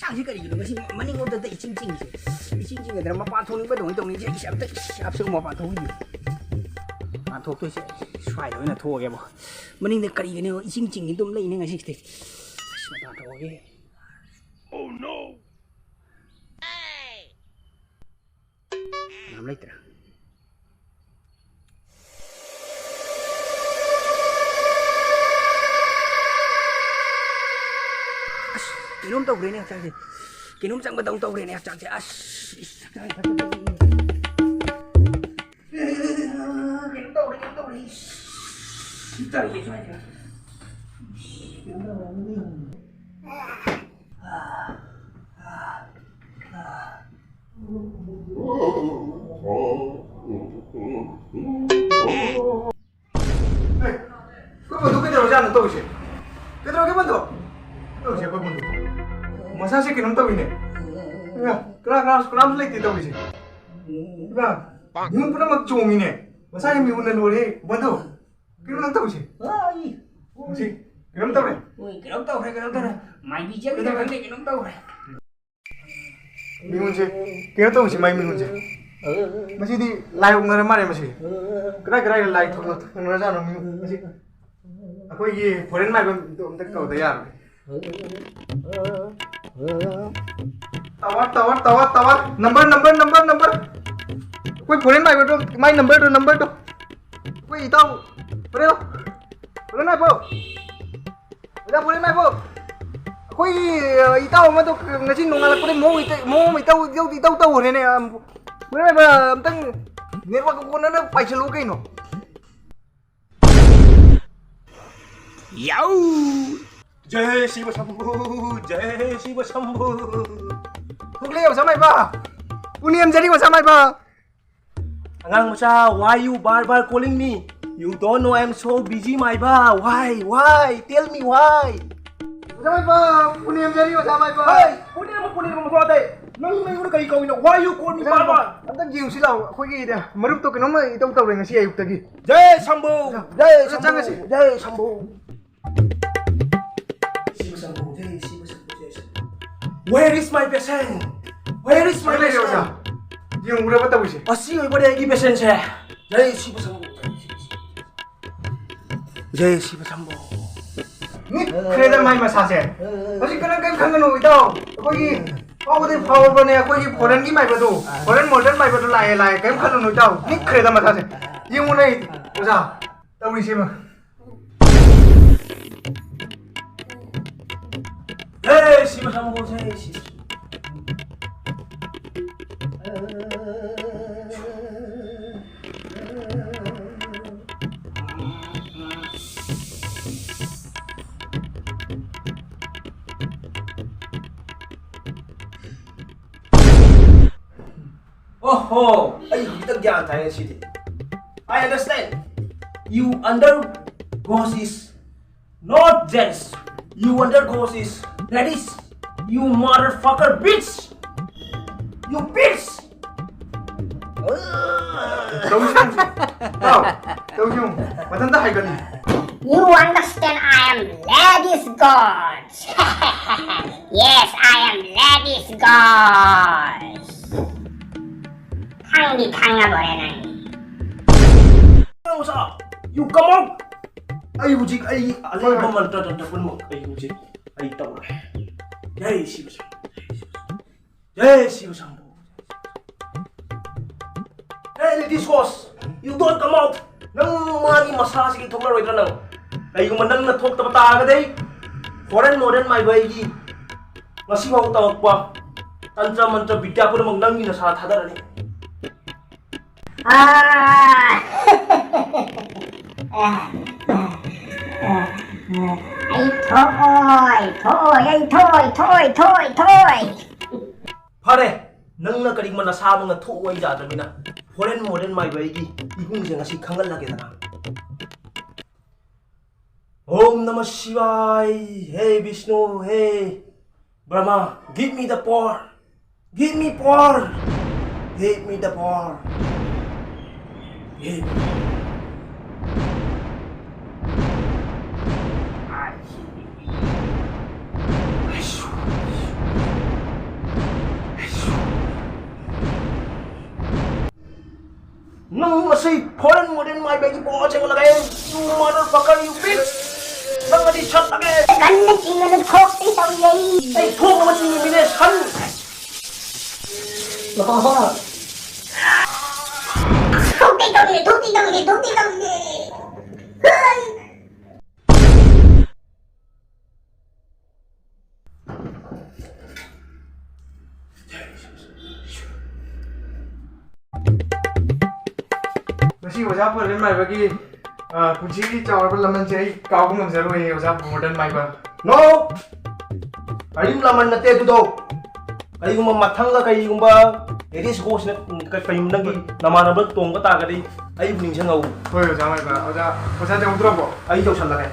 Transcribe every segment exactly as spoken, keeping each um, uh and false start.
ꯁꯥꯡꯁꯤ ꯀꯔꯤꯒꯤꯅꯣ ꯉꯁꯤ ꯃꯅꯤꯡꯂꯣꯝꯗ ꯏꯆꯤꯡ ꯆꯤꯡꯉꯤꯁꯦ? ꯏꯆꯤꯡ ꯆꯤꯡꯒꯗ꯭ꯔꯥ? ꯃꯄꯥꯟ ꯊꯣꯛꯅꯤꯡꯕ ꯗꯧꯅ ꯇꯧꯅꯤꯡꯁꯦ꯫ ꯏꯁ, ꯑꯝꯇ, ꯏꯁ, ꯑꯞꯁꯨ ꯃꯄꯥꯟ ꯊꯣꯛꯅꯤꯡꯗꯦ꯫ ꯃꯄꯥꯟ ꯊꯣꯛꯇꯣꯏꯁꯦ ꯁ꯭ꯋꯥꯏꯗ ꯑꯣꯏꯅ ꯊꯣꯛꯑꯒꯦꯕꯣ꯫ ꯃꯅꯤꯡꯗ ꯀꯔꯤꯒꯤꯅꯣ ꯏꯆꯤꯡ ꯆꯤꯡꯉꯤ ꯑꯗꯨꯝ ꯂꯩꯅꯦ ꯉꯁꯤꯁꯤꯗꯤ꯫ ꯑꯁ, ꯃꯄꯥꯟ ꯊꯣꯛꯑꯒꯦ꯫ ꯀꯅꯥꯝ ꯂꯩꯇ꯭ꯔꯦ꯫ ꯑꯁ, ꯀꯩꯅꯣꯝ ꯇꯧꯈ꯭ꯔꯦꯅꯦ ꯍꯛꯆꯥꯡꯁꯦ꯫ ꯀꯩꯅꯣꯝ ꯆꯪꯕꯗꯧ ꯇꯧꯈ꯭ꯔꯦꯅꯦ ꯍꯛꯆꯥꯡꯁꯦ꯫ ꯑꯁ, ꯏꯁ, ꯍꯛꯆꯥꯡꯁꯦ ꯐꯠꯇꯕ꯫ ꯀꯩꯅꯣꯝ ꯇꯧꯔꯦ, ꯀꯩꯅꯣꯝ ꯇꯧꯔꯦ꯫ ꯏꯁ, ꯇꯧꯔꯦ ꯁ꯭ꯋꯥꯏꯗ꯫ ꯀꯩꯅꯣꯝ ꯇꯧꯔꯦ꯫ ꯑꯦ, ꯑꯩꯈꯣꯏ ꯕꯟꯙꯨ ꯀꯩꯗꯧꯔꯖꯥꯠꯅꯣ ꯇꯧꯔꯤꯁꯦ? ꯀꯩꯗꯧꯔꯒꯦ ꯕꯟꯙꯨ? ꯇꯧꯔꯤꯁꯦ ꯑꯩꯈꯣꯏ ꯕꯟꯙꯨ꯫ ꯃꯁꯥꯁꯦ ꯀꯩꯅꯣꯝ ꯇꯧꯋꯤꯅꯦ꯫ ꯏꯃꯥ, ꯀꯅꯥ, ꯀꯅꯥ, ꯀꯅꯥꯝꯁꯨ ꯂꯩꯇꯦ ꯇꯧꯔꯤꯁꯦ꯫ ꯏꯃꯥ, ꯃꯤꯍꯨꯟ ꯄꯨꯝꯅꯃꯛ ꯆꯣꯡꯉꯤꯅꯦ꯫ ꯃꯁꯥꯒꯤ ꯃꯤꯍꯨꯟꯅ ꯂꯣꯏꯔꯦ ꯕꯟꯙꯨ꯫ ꯀꯩꯅꯣ ꯅꯪ ꯇꯧꯔꯤꯁꯦ? ꯑꯥꯏ, ꯃꯁꯤ ꯀꯩꯅꯣꯝ ꯇꯧꯔꯦ꯫ ꯍꯣꯏ, ꯀꯩꯅꯣꯝ ꯇꯧꯈ꯭ꯔꯦ, ꯀꯩꯅꯣꯝ ꯇꯧꯔꯦ꯫ ꯃꯥꯏꯕꯤ ꯆꯦꯟꯕ ꯀꯩꯗꯧꯔꯦ? ꯈꯪꯗꯦ, ꯀꯩꯅꯣꯝ ꯇꯧꯈ꯭ꯔꯦ꯫ ꯃꯤꯍꯨꯟꯁꯦ ꯀꯩꯅꯣ ꯇꯧꯁꯤ, ꯃꯥꯏ ꯃꯤꯍꯨꯟꯁꯦ꯫ ꯃꯁꯤꯗꯤ ꯂꯥꯏ ꯑꯣꯛꯅꯔ ꯃꯥꯜꯂꯦ ꯃꯁꯤ꯫ ꯀꯗꯥꯏ ꯀꯗꯥꯏꯗ ꯂꯥꯏ ꯊꯣꯛꯅ-, ꯊꯣꯛꯅꯔꯖꯥꯠꯅꯣ ꯃꯤ ꯃꯁꯤ? ꯑꯩꯈꯣꯏꯒꯤ ꯐꯣꯔꯦꯟ ꯃꯥꯏꯕꯝꯗꯣ ꯑꯝꯇ ꯀꯧꯗ ꯌꯥꯔꯣꯏ꯫ Tower, tower, tower, tower. Number, number, number, number. ꯑꯩꯈꯣꯏ ꯐꯣꯔꯦꯟ ꯃꯥꯏꯕꯝꯗꯣ, ꯃꯥꯏ ꯅꯝꯕꯔꯗꯣ, ꯅꯝꯕꯔꯗꯣ꯫ ꯑꯩꯈꯣꯏ ꯏꯇꯥꯎ, ꯐꯣꯔꯦꯟ, ꯐꯣꯔꯦꯟ ꯃꯥꯏꯕꯝ꯫ ꯑꯣꯖꯥ ꯐꯣꯔꯦꯟ ꯃꯥꯏꯕꯣ, ꯑꯩꯈꯣꯏꯒꯤ, ꯑ, ꯏꯇꯥꯎ ꯑꯃꯗꯣ ꯉꯁꯤ ꯅꯣꯡꯉꯥꯜꯂꯛꯄꯗꯩ ꯃꯑꯣꯡ ꯏꯇ-, ꯃꯑꯣꯡ ꯑꯃ ꯏꯇꯧ, ꯏꯇꯧ, ꯏꯇꯧ ꯇꯧꯈ꯭ꯔꯦꯅꯦ꯫ ꯑꯝ, ꯐꯣꯔꯦꯟ ꯃꯥꯏꯕ, ꯑꯝꯇꯪ ꯅꯦꯠꯋꯥꯛꯀ ꯀꯣꯟꯅꯅ ꯄꯥꯏꯁꯤꯜꯂꯨ ꯀꯩꯅꯣ꯫ ꯌꯥꯎ! ꯖꯩ ꯁꯤꯕ ꯁꯝꯚꯨ, ꯖꯩ ꯁꯤꯕ ꯁꯝꯚꯨ꯫ ꯊꯣꯛꯂꯛꯑꯦ ꯑꯣꯖꯥ ꯃꯥꯏꯕ꯫ ꯄꯨꯅꯦꯝꯖꯔꯤ ꯑꯣꯖꯥ ꯃꯥꯏꯕ꯫ ꯑꯉꯥꯡ ꯃꯆꯥ, why you bar bar calling me? You don't know I am so busy, ꯃꯥꯏꯕ. Why? Why? Tell me why. ꯑꯣꯖꯥ ꯃꯥꯏꯕ, ꯄꯨꯅꯦꯝꯖꯔꯤ, ꯑꯣꯖꯥ ꯃꯥꯏꯕ. ꯍꯩ, ꯄꯨꯅꯦꯝ, ꯄꯨꯅꯦꯝ ꯃꯊꯧ ꯇꯥꯏ. ꯅꯪ ꯑꯩꯉꯣꯟꯗ ꯀꯔꯤ ꯀꯧꯔꯤꯅꯣ? Why you call me ꯑꯣꯖꯥ bar ꯃꯥꯏꯕ, bar? ꯑꯝꯇꯪ ꯌꯦꯡꯉꯨꯁꯤ ꯂꯥꯛꯑꯣ, ꯑꯩꯈꯣꯏꯒꯤ ꯃꯔꯨꯞꯇꯣ ꯀꯩꯅꯣꯝꯃ ꯏꯇꯧ ꯇꯧꯔꯦ ꯉꯁꯤ ꯑꯌꯨꯛꯇꯒꯤ꯫ ꯖꯩ ꯁꯝꯚꯨ, ꯑꯣꯖꯥ, ꯖꯩ ꯑꯣꯖꯥ, ꯁꯝꯚꯨ, ꯆꯪꯉꯁꯤ꯫ ꯖꯩ ꯁꯝꯚꯨ꯫ ꯁꯤꯕ ꯁꯝꯚꯨ, ꯖꯩ ꯁꯤꯕ ꯁꯝꯚꯨ, ꯖꯩ ꯁꯝꯚꯨ꯫ Where is my patient? Where is my patient? ꯌꯦꯡꯉꯨꯔꯕ ꯇꯧꯔꯤꯁꯦ? ꯑꯁꯤ ꯑꯣꯏꯕꯅꯦ ꯑꯩꯒꯤ patientꯁꯦ꯫ ꯖꯩ ꯁꯤꯕ ꯁꯝꯕꯨ꯫ ꯖꯩ ꯁꯤꯕ ꯁꯝꯕꯨ꯫ ꯅꯤꯛꯈ꯭ꯔꯦꯗ ꯃꯥꯏ ꯃꯁꯥꯁꯦ꯫ ꯍꯧꯖꯤꯛ ꯀꯔꯝ ꯀꯔꯤꯝ ꯈꯪꯒꯅꯨ ꯏꯇꯥꯎ꯫ ꯑꯩꯈꯣꯏꯒꯤ ꯐꯥꯎꯕꯗꯤ ꯐꯥꯎꯔꯕꯅꯦ, ꯑꯩꯈꯣꯏꯒꯤ foreignꯒꯤ ꯃꯥꯏꯕꯗꯣ꯫ Foreign modern ꯃꯥꯏꯕꯗꯣ ꯂꯥꯛꯑꯦ, ꯂꯥꯛꯑꯦ꯫ ꯀꯔꯤꯝ ꯈꯜꯂꯨꯅꯨ ꯏꯇꯥꯎ꯫ ꯅꯤꯛꯈ꯭ꯔꯦꯗ ꯃꯁꯥꯁꯦ꯫ ꯌꯦꯡꯉꯨꯅꯦ ꯑꯣꯖꯥ꯫ ꯇꯧꯔꯤꯁꯦ ꯌꯦꯡꯉꯨ꯫ ꯖꯩ ꯁꯤꯕ ꯁꯝꯕꯨ, ꯖꯩ ꯁꯤꯕ꯫ ꯑꯣꯍꯣ, ꯑꯩ ꯍꯧꯖꯤꯛꯇ ꯒ꯭ꯌꯥꯟ ꯇꯥꯏ ꯉꯁꯤꯗꯤ꯫ I understand. You undergo this. Not gents. You undergo this. That is, you motherfucker bitch. You bitch. ꯇꯧꯁꯤ, ꯇꯧꯁꯤ꯫ ꯇꯥꯎ, ꯇꯧꯁꯤ ꯌꯦꯡꯉꯨ꯫ ꯃꯊꯟꯇ ꯍꯥꯏꯒꯠꯂꯤ꯫ You understand I am ladies gods. Yes, I am ladies gods. ꯈꯪꯗꯤ ꯈꯪꯉꯕꯣꯔꯦ ꯅꯪ? ꯅꯪ ꯃꯁꯥ, you come out! ꯑꯩ ꯍꯧꯖꯤꯛ ꯑꯩ ꯑꯂꯩꯕ ꯍꯣꯏ, ꯍꯣꯏ꯫ ꯃꯟꯇ꯭ꯔ ꯇꯟꯇ꯭ꯔ ꯄꯨꯝꯅꯃꯛ ꯑꯩ ꯍꯧꯖꯤꯛ ꯑꯩ ꯇꯧꯔꯦ꯫ ꯌꯥꯏ, ꯁꯤꯕꯁꯨ꯫ ꯌꯥꯏ, ꯁꯤꯕꯁꯨ꯫ Hey, ladies host, you don't come out! ꯅꯪ ꯃꯥꯒꯤ ꯃꯁꯥꯁꯤꯒꯤ ꯊꯣꯛꯂꯔꯣꯏꯗ꯭ꯔꯥ ꯅꯪ? ꯀꯩꯒꯨꯝꯕ ꯅꯪꯅ ꯊꯣꯛꯇꯕ ꯇꯥꯔꯒꯗꯤ foreign modern ꯃꯥꯏꯕ ꯑꯩꯒꯤ ꯉꯁꯤꯐꯥꯎ ꯇꯝꯃꯛꯄ ꯇꯟꯇ꯭ꯔ ꯃꯟꯇ꯭ꯔ ꯕꯤꯗ꯭ꯌꯥ ꯄꯨꯝꯅꯃꯛ ꯅꯪꯒꯤ ꯅꯁꯥ ꯊꯥꯗꯔꯅꯤ꯫ ꯑꯥ! ꯑꯩ ꯊꯣꯛꯑꯣꯏ, ꯊꯣꯛꯑꯣꯏ, ꯑꯩ ꯊꯣꯛꯑꯣꯏ, ꯊꯣꯛꯑꯣꯏ, ꯊꯣꯛꯑꯣꯏ, ꯊꯣꯛꯑꯣꯏ꯫ ꯐꯔꯦ, ꯅꯪꯅ ꯀꯔꯤꯒꯨꯝꯕ ꯅꯁꯥꯃꯛꯅ ꯊꯣꯛꯑꯣꯏ ꯌꯥꯗ꯭ꯔꯕꯅꯤꯅ, foreign modern ꯃꯥꯏꯕ ꯑꯩꯒꯤ ꯏꯍꯨꯡꯁꯦ ꯉꯁꯤ ꯈꯪꯍꯜꯂꯒꯦꯗꯅ꯫ Om Namah Shivaya, hey Vishnu, hey Brahma, give me the power, give me power, give me the power, give me. ꯅꯪ ꯉꯁꯤ foreign modern ꯃꯥꯏꯕꯒꯤ ꯄꯣꯠ ꯆꯦꯟꯈꯠꯂꯛꯑꯦ꯫ You motherfucker, you bitch! ꯅꯪ ꯉꯁꯤ ꯁꯠꯂꯒꯦ! ꯀꯟꯅ ꯆꯤꯡꯉꯅ ꯊꯣꯛꯇꯦ ꯇꯧꯔꯤ ꯑꯩ꯫ ꯑꯩ ꯊꯣꯛꯅꯕ ꯆꯤꯡꯉꯤꯃꯤꯅꯦ, ꯁꯟ! ꯊꯣꯛꯇꯦ ꯇꯧꯔꯤ, ꯊꯣꯛꯇꯦ ꯇꯧꯔꯤ, ꯊꯣꯛꯇꯦ ꯇꯧꯔꯤ꯫ ꯉꯁꯤ ꯑꯣꯖꯥ ꯄꯨꯋꯥꯔꯤ ꯃꯥꯏꯕꯒꯤ, ꯑ, ꯄꯨꯟꯁꯤꯒꯤ ꯆꯥꯎꯔꯕ ꯂꯃꯟꯁꯦ ꯑꯩ ꯀꯥꯎꯕ ꯉꯝꯖꯔꯣꯏꯌꯦ, ꯑꯣꯖꯥ ꯃꯣꯗꯔꯟ ꯃꯥꯏꯕ꯫ No! ꯀꯔꯤꯝ ꯂꯃꯟ ꯅꯠꯇꯦ ꯑꯗꯨꯗꯣ꯫ ꯀꯔꯤꯒꯨꯝꯕ ꯃꯊꯪꯒ ꯀꯔꯤꯒꯨꯝꯕ ꯑꯦꯔꯤꯁ ꯍꯣꯁꯅ ꯀ-, ꯀꯔꯤꯒꯨꯝꯕ ꯅꯪꯒꯤ ꯅꯃꯥꯟꯅꯕ ꯇꯣꯡꯕ ꯇꯥꯔꯒꯗꯤ ꯑꯩꯕꯨ ꯅꯤꯡꯁꯤꯡꯍꯧ꯫ ꯍꯣꯏ, ꯑꯣꯖꯥ ꯃꯥꯏꯕ꯫ ꯑꯣꯖꯥ, ꯑꯣꯖꯥ ꯌꯧꯗ꯭ꯔꯕꯣ? ꯑꯩ ꯌꯧꯁꯜꯂꯒꯦ꯫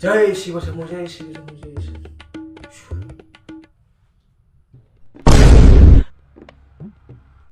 ꯖꯩ ꯁꯤꯕ ꯁꯃꯨ, ꯖꯩ ꯁꯤꯕ ꯁꯃꯨ,